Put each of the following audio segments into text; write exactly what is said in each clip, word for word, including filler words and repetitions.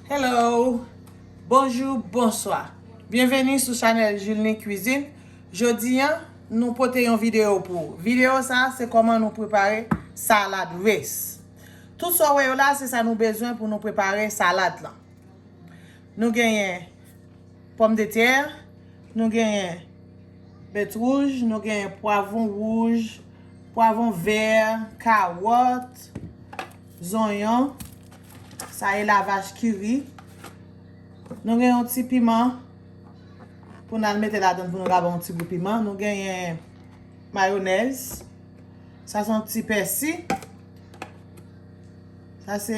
Hello! Bonjou, bonswa. Byenveni sou chanèl Julny Cuisine. Jodi a, nou pote yon videyo pou ou. Videyo sa a, se kòman nou prepare salad res. Tout sa w wè yo la, se sa nou bezwen pou nou prepare salad lan. Nou genyen pòmdetè, nou genyen bèt wouj, nou genyen pwavwon wouj, pwavwon vè, kawòt, zonyon, sa e lavach kiri. Nou gen yon ti piman pou n al mete ladan l pou nou ka bay yon ti gou piman. Nou genyen mayonèz. Sa se yon ti pèsi. Sa se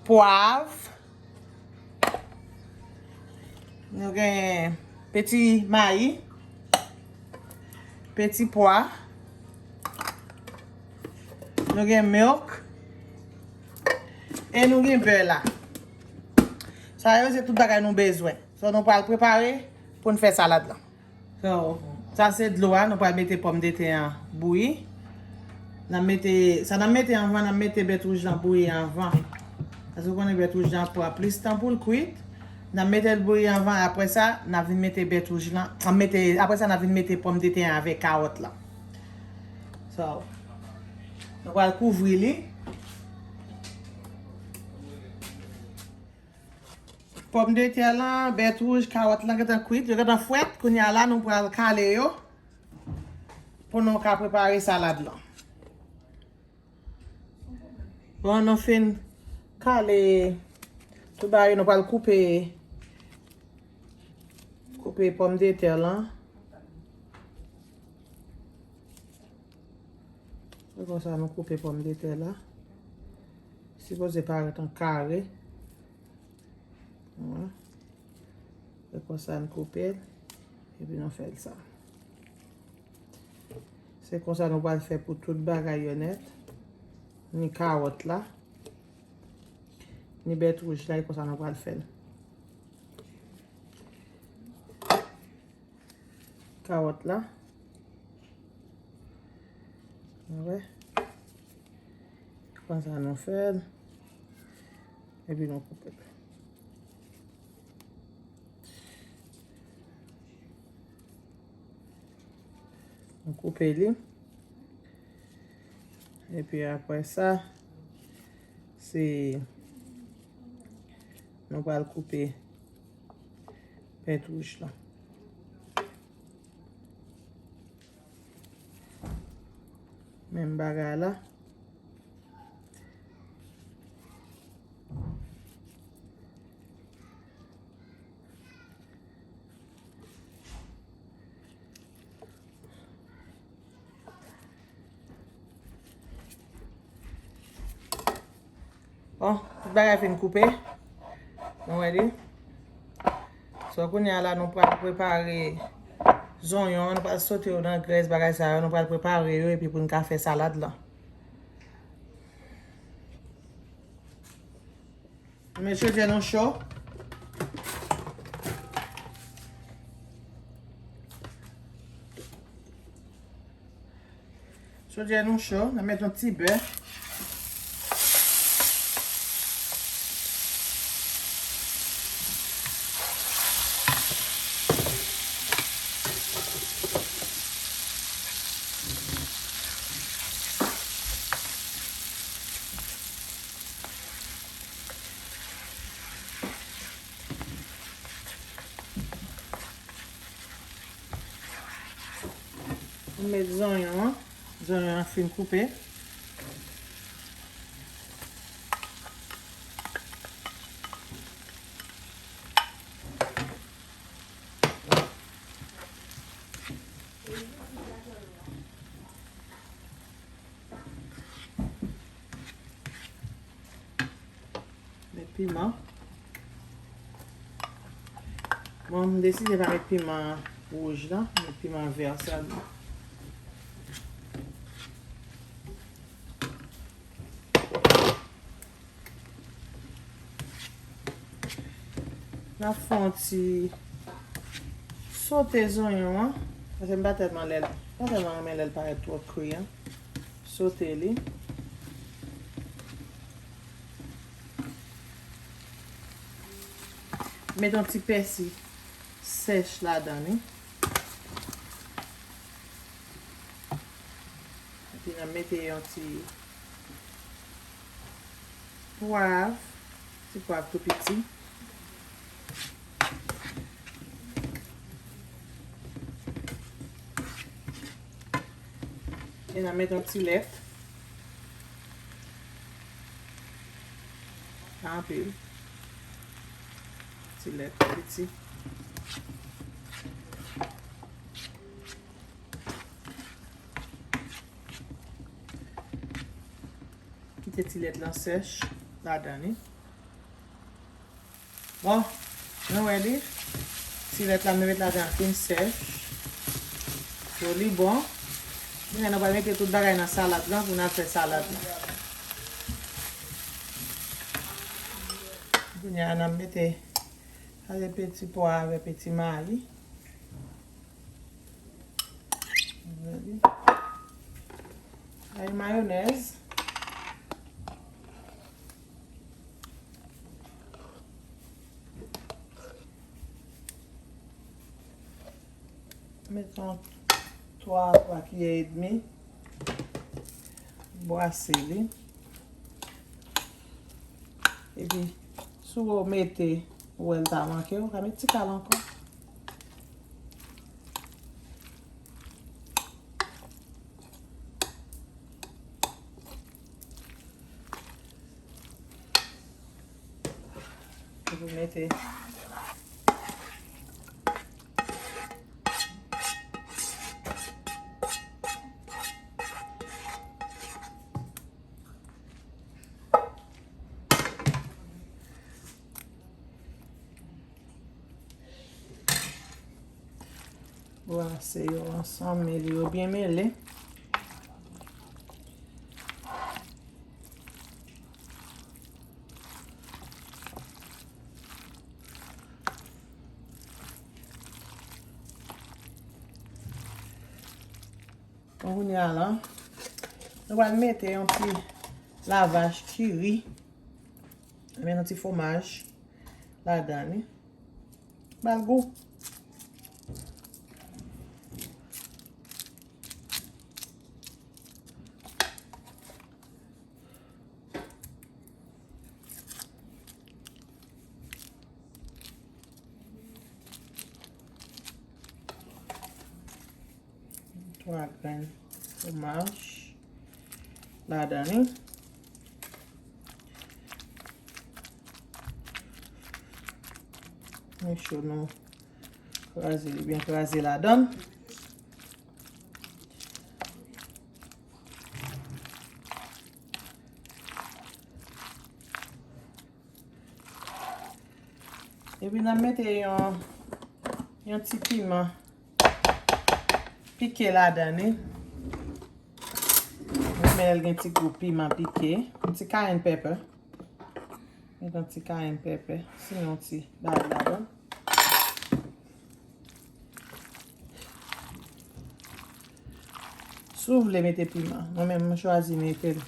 pwav. Nou gen peti mayi, peti pwa. Nou gen milk. E nou gen bè la. Sa yo se tout bagay nou bezwen. So, nou pral prepare pou n fè salad lan. So, sa se dlo a, nou pral mete pòmdetè an bouyi. N ap mete, sa n ap mete anvan, n ap mete bèt wouj lan bouyi anvan. Paske w konnen bèt wouj lan pran plis tan pou l kwit. N ap mete l bouyi anvan, apre sa, n ap vin mete bèt wouj lan, n ap mete, apre sa, n ap vin mete pòmdetè an avèk kawòt lan. So, nou pral kouvri li. Pòmdetè lan, bèt wouj, kawòt lan gentan kwit, yo gentan frèt. Kounye a la, nou pral kale yo pou nou ka prepare salad lan. Bon, nou fin kale tout bagay yo, nou pral koupe, koupe pòmdetè lan. Se konsa nou koupe pòmdetè la. Sipoze parèt an kare. Wè. Se konsa n koupe l. Epi nou fè l sa. Se konsa nou pral fè pou tout bagay yo nèt. Ni kawòt la. Ni bèt wouj la, e konsa nou pral fè l. Kawòt la. Wè. Konsa nou fè l. Epi nou koupe l. Nou koupe li. Epi apre sa, se nou pral koupe bèt wouj lan. Menm bagay la. Bon, tout bagay fin koupe. Nou wè li. So, kounye a la, nou pral prepare zonyon, nou pral sote yo nan grès, bagay sa yo, nou pral prepare yo, epi pou n ka fè salad lan. Met chodyè nou cho. Chodyè nou cho, n a met yon ti bè. M met zonyon an. Zonyon an fin koupe. Met piman. Bon, m deside pa met piman wouj lan, met piman vè sèlman. N ap fè yon ti sote zonyon an, paske m pa tèlman lè l, pa tèlman renmen lè l parèt twò kri an. Sote li. Met yon ti pèsi sèch ladan li. Epi n ap mete yon ti pwav, ti pwav tou piti. E n a met yon ti lèt. Pa anpil. Ti lèt piti. Kite ti lèt lan sèch ladan li. Bon, nou wè li. Ti lèt la, nou met ladan fin sèch. So, li bon. Kounye a, nou pral mete tout bagay nan salad lan pou n al fè salad lan. Kounye a, n ap mete ale peti pwa avè peti mayi. Ay mayonèz. Met yon twa, twa kiyè edmi. Bwase li. Epi, si w mete, ou wè l ta manke, ou ka met ti kal ankò. Epi mete. Brase yo ansanm, mele yo byen mele. Bon, kounye a la, nou pral mete yon ti lavach kiri. Mete yon ti fwomaj ladan li. Ba l gou. Twa grenn fwomaj ladan li. Make sure nou kraze li byen kraze ladan. Epi n ap mete yon, yon ti piman pike ladan li. Mwen renmen lè l gen ti gou piman pike. Yon ti cayenne pepper. Met yon ti cayenne pepper. Sinon yon ti bagay ladan. Si w vle mete piman, mwen menm mwen chwazi mete l.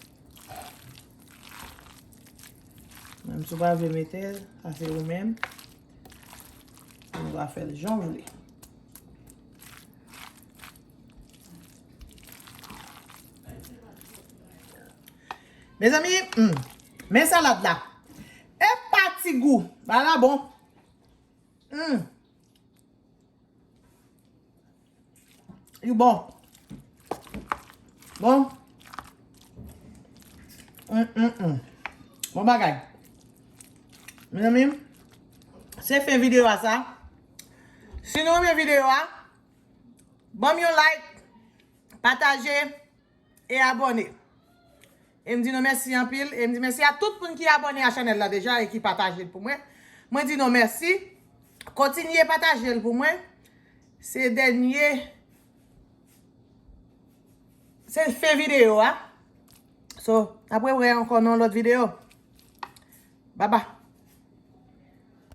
Menm si w pa vle mete l, sa se ou menm. Ou va fè l jan w vle. Mezanmi, hmm, men salad la. Epa ti gou. Bagay la bon. Hmm. Li bon. Bon. Mm, mm, mm. Bon bagay. Mezanmi, se fen videyo a sa. Si nou renmen videyo a, ban m yon like, pataje e abòne. E m di nou mèsi anpil. E m di mèsi a tout moun ki abòne a chanèl la deja e ki pataje l pou mwen. Mwen di nou mèsi. Kontinye pataje l pou mwen. Se dènye. Se fen videyo a. So, n ap rewè ankò nan yon lòt videyo. Bye bye.